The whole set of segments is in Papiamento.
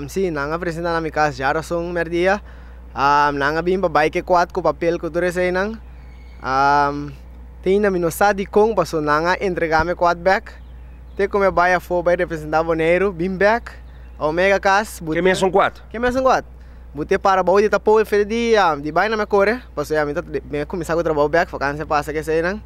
Sí, nan a presentá na mi kas djarason mèrdia. Nan a bin pa bai ku e kuat ku papel ku tur eseinan. Te ainda mi no sa dikon pasobra nan a entregá mi e kuat bèk. Te ku mi a bai afó bai representá Boneiru, bin bèk Omega kas. Ke mesun kuat? Ke mesun kuat. Bo te para bou di tapou e fete di di bai na mi a kore pasobra ya mi ta mi a kuminsá ku trabou bèk, fakansia pasa ku eseinan.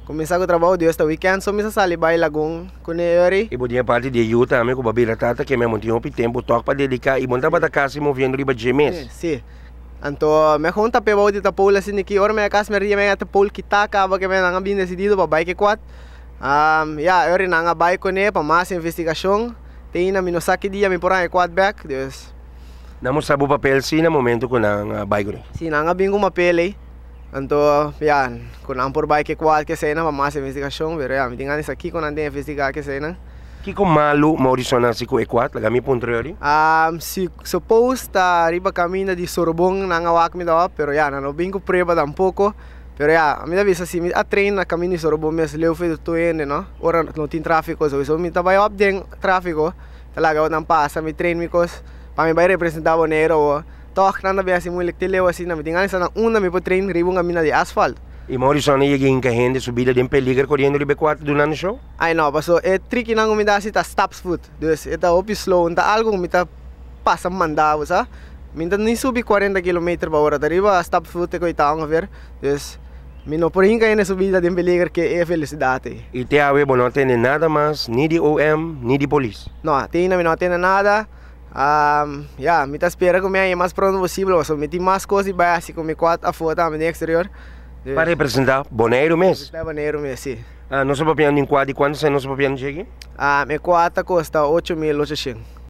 Kuminsá ku trabou dios ta weekend so mi sa sali bai lagun ku ne eri. I bo tin e parti di e yu tambe ku bo a bira tata ke mi a monti hopi tempu tòg pa dediká i bo no tabata kasi moviendo riba dje mes. Sí. Anto mi a kon tap'é bou di tapoul asina ki ora mi a kas mi a ria mi a tapoul kitá kaba ke mi nan a bin desidido pa bai ke kuat. Ya eri nan a bai kuné pa mas investigashon te ainda mi no sa ki dia mi por haña e kuat bèk dus. Nan mustra bo papel si na momento ku nan a bai kuné? Sí, nan a bin ku papel ei. Anto, ya, ku nan por bai ke kual ke eseinan pa mas investigashon, pero ya, mi tin gana di sa kiko nan tin investigá ke eseinan. Kiko malu Maurison a hasi ku e kuat? Laga mi puntra yori. Si suppose ta riba kaminda di Sorobon nan a wak mi ta wak, pero ya, nan no bin ku prueba tampoko. Pero ya, mi ta bisa si mi a train na kaminda di Sorobon mes leu fe di tur hende no, ora no tin trafiko souso mi ta bai op den trafiko, ta laga nan pasa, mi train mi kos pa mi bai representá Boneiru awor. Tòg nan ta bin hasi muilik te leu asina. Mi tin gana di sa na unda mi por train riba un kaminda di asfalt. I Morrison a yega hinka hende su bida den peliger koriendo riba e kuart dunando show? Ai no, paso e trikinan ku mi ta hasi ta stapsvoet. Dus e ta hopi slow. No ta algu ku mi ta pasa manda bo sa. Mi no ta ni subi 40 kilometer pa ora. Ta riba stapsvoet e koitá ongeveer. Dus mi no por hinka hende su bida den peliger ke e velosidat ei. I te awe bo no a tende nada mas ni di OM ni di polis? No, te ainda mi no a tende nada. Ya, mi ta spera ku mi haña mas pronto posibel pasobra mi tin mas kos di bai hasi ku mi kuat afó tambe den eksterior. Pa representá Boneiru mes? Representá Boneiru mes, si. Nos a papiando di un kuat di kuantu sèn nos a papiando dje aki? E kuat ta kosta 8800.